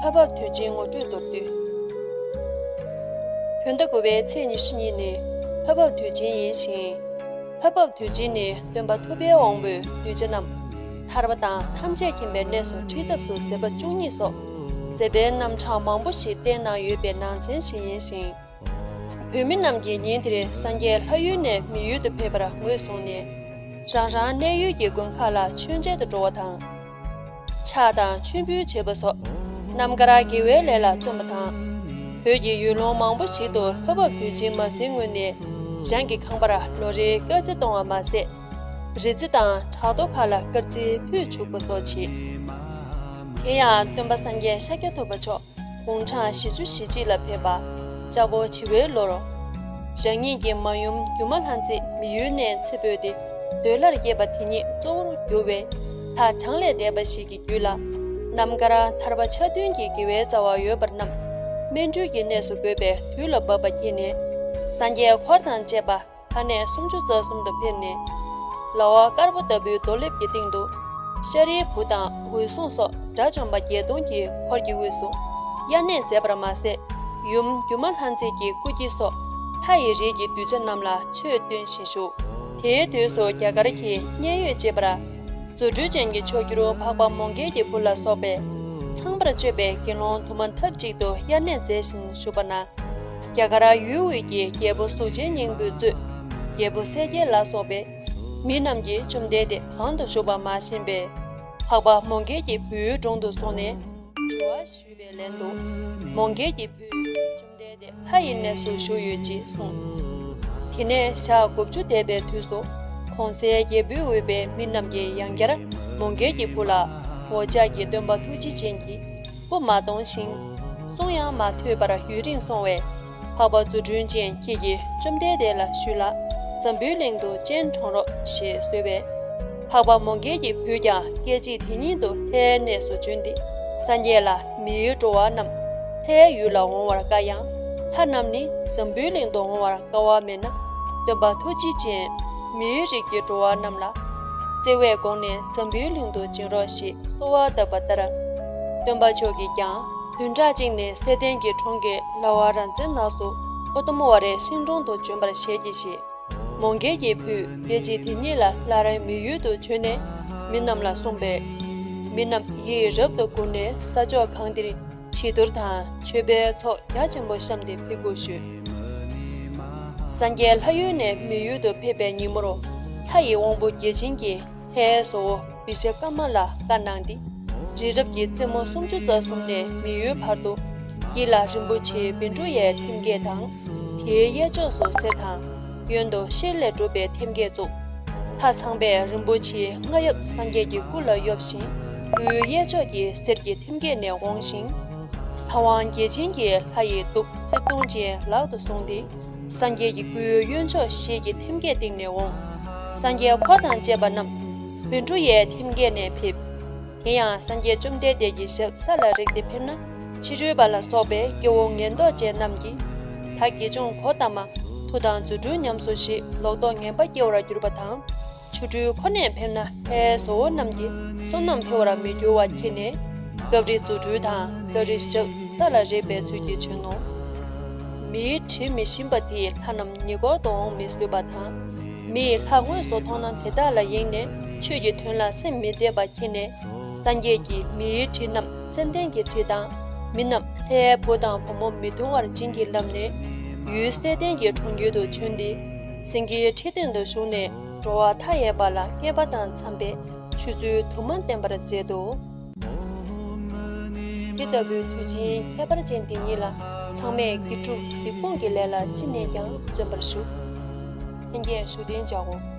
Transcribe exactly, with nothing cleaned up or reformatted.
ལྷ་བབས་དུས་ཆེན་ངོ་སྤྲོད་མདོར་བསྡུས། བོད་ཟླ་དགུ་པའི་ཚེས་ཉི་ཤུ་གཉིས་ནི་ལྷ་བབས་དུས་ཆེན་ཡིན་ཞིང་། ལྷ་བབས་དུས་ཆེན་ནི་སྟོན་པ་ཐུབ་པའི་དབང་པོས་གདུལ་བྱ་རྣམས་ཐར་པ་དང་ཐམས་ཅད་མཁྱེན་པའི་གནས་སུ་ཁྲིད་ཐབས་སུ་མཛད་པ་བཅུ་གཉིས་སོགས་མཛད་པའི་རྣམ་གྲངས་མང་པོ་ཞིག་བསྟན་གནང་ཡོད་པའི་ནང་ཚན་ཞིག་ཡིན་ཞིང་། བོད་མི་རྣམས་ཀྱིས་ཉིན་དེར་སངས་རྒྱས་ལྷ་ཡུལ་ནས་མི་ཡུལ་དུ་ཕེབས་པར་ངོས་བཟུང་ནས། རང་རང་གནས་ཡུལ་གྱི་དགོན་ཁག་ལ་མཆོད་མཇལ་དུ་འགྲོ་བ་དང་། ཕྱག་དང་མཆོད་འབུལ་བྱེད་པ་སོགས་རྣམ་དཀར་དགེ་བའི་ལས་ལ་བརྩོན་པ་དང་། བོད་ཀྱི་ཡུལ་ལུང་མང་པོ་ཞིག་ཏུ་ལྷ་བབས་དུས་ཆེན་མ་ཟིན་སྔོན་ནས་རང་གི་ཁང་པར་ལོ་རེའི་དཀར་རྩི་གཏོང་བ་མ་ཟད། རི་རྩི་དང་བྲག་རྡོ་ཁག་ལ་དཀར་རྩི་ཕུལ་བཅུག་པ་སོགས་བྱེད། དེ་ཡང་སྟོན་པ་སངས་རྒྱས་ཤཱཀྱ་ཐུབ་པ་མཆོག་དགུང་གྲངས་བཞི་བཅུ་ཞེ་གཅིག་ལ་ཕེབས་པ་ལྕགས་ཕོ་བྱི་བའི་ལོར། རང་ཉིད་ཀྱི་མ་ཡུམ་སྒྱུ་མ་ལྷ་མཛེས་མི་ཡུལ་ནས་ཚེ་འཕོས་ཏེ་འདོད་ལྷར་སྐྱེས་པ་དེ་ཉིད་གཙོ་བོར་གྱུར་བའི་ལྷ་གྲངས་ལས་འདས་པ་ཞིག་གི་རྒྱུད་ལ། རྣམ་དཀར་ཐར་པ་ཆ་མཐུན་གྱི་དགེ་བའི་རྩ་བ་ཡོད་པ་རྣམས་སྨིན་གྲོལ་གྱི་གནས་སུ་འགོད་པའི་དུས་ལ་བབ་པ་མཁྱེན་ནས། སངས་རྒྱས་འཁོར་དང་བཅས་པ་ལྷ་གནས་སུམ་ཅུ་རྩ་གསུམ་དུ་ཕེབས་ནས། ལྭ་བ་དཀར་པོ་ལྟ་བུའི་རྡོ་ལེབ་ཀྱི་སྟེང་དུ། ཤཱ་རིའི་བུ་དང་འོད་སྲུང་སོགས་དགྲ་བཅོམ་པ་བརྒྱད་སྟོང་གི་འཁོར་གྱི་དབུས་སུ་དབྱར་གནས་མཛད་པར་མ་ཟད། ཡུམ་སྒྱུ་མ་ལྷ་མཛེས་ཀྱི་སྐུ་དཀྱིལ་སོགས་ལྷ་ཡི་རིགས་ཀྱི་གདུལ་བྱ་རྣམས་ལ་ཆོས་སྟོན་བཞིན་བཞུགས། དེའི་དུས་སུ་རྒྱ་གར་གྱི་མཉན་ཡོད་ཅེས་པར། རྫུ་འཕྲུལ་ཅན་གྱི་མཆོག་གྱུར་འཕགས་པ་མོའུ་འགལ་གྱི་བུ་ལ་སོགས་པས་ཚངས་པར་སྤྱོད་པའི་དགེ་སློང་དུ་མ་མཐའ་གཅིག་ཏུ་དབྱར་གནས་མཛད་བཞིན་བཞུགས་པ་ན། རྒྱ་གར་ཡུལ་དབུས་ཀྱི་རྒྱལ་པོ་གཟུགས་ཅན་སྙིང་པོས་གཙོས་རྒྱལ་པོ་གསལ་རྒྱལ་ལ་སོགས་པའི་མི་རྣམས་ཀྱིས་བཅོམ་ལྡན་འདས་གང་དུ་བཞུགས་པ་མ་ཤེས་པས། འཕགས་པ་མོའུ་འགལ་གྱི་བུའི་དྲུང་དུ་སོང་ནས་དྲི་བ་ཞུས་པའི་ལན་དུ། མོའུ་འགལ་གྱི་བུས་བཅོམ་ལྡན་འདས་ལྷ་ཡི་གནས་སུ་བཞུགས་ཡོད་ཅེས་གསུངས། དེ་ནས་ཞག་དགུ་བཅུ་འདས་པའི་དུས་སུ་གོང་གསལ་རྒྱལ་པོའི་འོས་པའི་མི་རྣམས་ཀྱིས་ཡང་བསྐྱར་མོའུ་འགལ་གྱི་བུ་ལ་འོ་ཅག་གི་སྟོན་པ་ཐུགས་རྗེ་ཅན་གྱི་སྐུ་མ་མཐོང་ཞིང་། གསུང་ཡང་མ་ཐོས་པར་ཡུན་རིང་སོང་བས། འཕགས་པ་རྫུ་འཕྲུལ་ཅན་ཁྱེད་ཀྱིས་བཅོམ་ལྡན་འདས་ལ་ཞུས་ལ། འཛམ་བུའི་གླིང་དུ་སྤྱན་དྲངས་རོགས་ཞེས་གསོལ་བས། འཕགས་པ་མོའུ་འགལ་གྱི་བུས་ཀྱང་སྐད་ཅིག་དེ་ཉིད་དུ་ལྷའི་གནས་སུ་བྱོན་ཏེ། སངས་རྒྱས་ལ་མིའི་འགྲོ་བ་རྣམས་ལྷའི་ཡུལ་ལ་འོང་བར་དཀའ་ཡང་། ལྷ་རྣམས་ནི་འཛམ་བུའི་གླིང་དུ་འོང་བར་དཀའ་བ་མེད་ན། སྟོན་པ་ཐུགས་རྗེ་ཅན་མིའི་རིགས་ཀྱི་འགྲོ་བ་རྣམས་ལ། བརྩེ་བས་དགོངས་ནས་འཛམ་བུའི་གླིང་དུ་བྱོན་རོགས་ཞེས་གསོལ་བ་བཏབ་པ་ལྟར། སྟོན་པ་མཆོག་གིས་ཀྱང་བདུན་ཕྲག་གཅིག་ནས་སེ་བན་གྱི་གྲོང་ཁྱེར་ལྭ་བ་ར་ཛའི་ནགས་སུ་ཨོ་ཏམ་ཝ་རའི་ཤིང་དྲུང་དུ་བྱོན་པར་ཞལ་གྱིས་བཞེས། མོའུ་འགལ་གྱི་བུས་སྐད་ཅིག་དེ་ཉིད་ལ་སླར་མི་ཡུལ་དུ་བྱོན་ནས་མི་རྣམས་ལ་གསུངས་པས། མི་རྣམས་ཡིད་རབ་ཏུ་འགུགས་ནས་ས་ཕྱོགས་གང་དེར་བྱི་དོར་དང་མཆོད་པའི་ཚོགས་རྒྱ་ཆེན་པོ་བཤམས་ཏེ་ཕེབས་དགོས་ཞུས། སངས་རྒྱས་ལྷ་ཡུལ་ནས་མི་ཡུལ་དུ་ཕེབས་པའི་ཉིན་མོར་ལྷ་ཡི་དབང་པོ་བརྒྱ་བྱིན་གྱིས་ལྷའི་བཟོ་བོ་བི་ཤ་ཀ་མ་ལ་བཀའ་གནང་སྟེ། རི་རབ་ཀྱི་རྩེ་མོ་སུམ་ཅུ་རྩ་གསུམ་ནས་མི་ཡུལ་བར་དུ། དཀྱིལ་ལ་རིན་པོ་ཆེའི་བཻ་ཌཱུརྱའི་ཐེམ་སྐས་དང་། དེའི་གཡས་ཕྱོགས་སུ་གསེར་དང་། གཡོན་དུ་ཤེལ་ལས་གྲུབ་པའི་ཐེམ་སྐས་བཙུགས། ལྷ་ཚངས་པས་རིན་པོ་ཆེའི་རྔ་ཡབ་སངས་རྒྱས་ཀྱི་སྐུ་ལ་གཡོབ་ཅིང་། སྐུའི་གཡས་ཕྱོགས་ཀྱི་གསེར་གྱི་ཐེམ་སྐས་ནས་འོངས་ཤིང་། ལྷ་དབང་བརྒྱ་བྱིན་གྱིས་ལྷ་ཡི་གདུགས་རྩིབས་སྟོང་ཅན་ལག་ཏུ་བཟུང་སྟེ། སངས་རྒྱས་ཀྱི་སྐུའི་གཡོན་ཕྱོགས་ཤེལ་གྱི་ཐེམ་སྐས་སྟེང་ནས་འོངས། སངས་རྒྱས་འཁོར་དང་བཅས་པ་རྣམས་བཻ་ཌཱུརྱའི་ཐེམ་སྐས་ནས་ཕེབས། དེ་ཡང་སངས་རྒྱས་བཅོམ་ལྡན་འདས་ཀྱི་ཞབས་ས་ལ་རེག་སྟེ་ཕེབས་ན། ཕྱི་རོལ་པ་ལ་སོགས་པའི་སྐྱེ་བོ་ངན་རྟོག་ཅན་རྣམས་ཀྱིས། ད་དགེ་སྦྱོང་གོའུ་ཏ་མ། མཐུ་དང་རྫུ་འཕྲུལ་ཉམས་སོ་ཞེས་ལོག་རྟོག་ངན་པ་སྐྱེ་བར་གྱུར་པ་དང་། ཆོ་འཕྲུལ་ཁོ་ནས་ཕེབས་ན་ལྷའི་བཟོ་བོ་རྣམས་ཀྱི་བསོད་ནམས་འཕེལ་བར་མི་འགྱུར་བ་མཁྱེན་ནས། ཀ་བྲི་རྫུ་འཕྲུལ་དང་ཀ་རི་ཞབས་ས་ལ་རེག་པའི་ཚུལ་གྱིས་བྱོན་ནོ། མིའི་དྲི་མི་ཞིམ་པ་དེས་ལྷ་རྣམས་ཉེ་འཁོར་དུ་འོང་མི་བཟོད་པ་དང་། མིས་ལྷ་དངོས་སུ་མཐོང་ན་དེ་དག་ལ་ཡེངས་ནས་ཆོས་ཀྱི་དོན་ལ་སེམས་མི་གཏད་པ་མཁྱེན་ནས། སངས་རྒྱས་ཀྱིས་མིའི་དྲི་རྣམས་ཙན་དན་གྱི་དྲི་དང་། མི་རྣམས་ལྷའི་བུ་དང་བུ་མོ་མི་གདུང་བར་བྱིན་གྱིས་བརླབས་ནས། ཡུལ་སེ་བན་གྱི་གྲོང་ཁྱེར་དུ་བྱོན་ཏེ། སེང་གེའི་ཁྲི་སྟེང་དུ་བཞུགས་ནས། འགྲོ་བ་མཐའ་ཡས་པ་ལ་བསྐལ་པ་དང་འཚམས་པའི་ཆོས་ཚུལ་དུ་མ་བསྟན་པར་མཛད་དོ། དེ་ལྟ་བུའི་དུས་ཆེན་ཁྱད་པར་ཅན་འདི་ཉིད་ལ། ཚང་མས་དགེ་སྒྲུབ་སྡིག་སྤོང་གི་ལས་ལ་ཅི་ནས་ཀྱང་བརྩོན་པར་ཞུ། ལྷན་རྒྱས་བཞུགས་གདན་འཇགས་དགོས།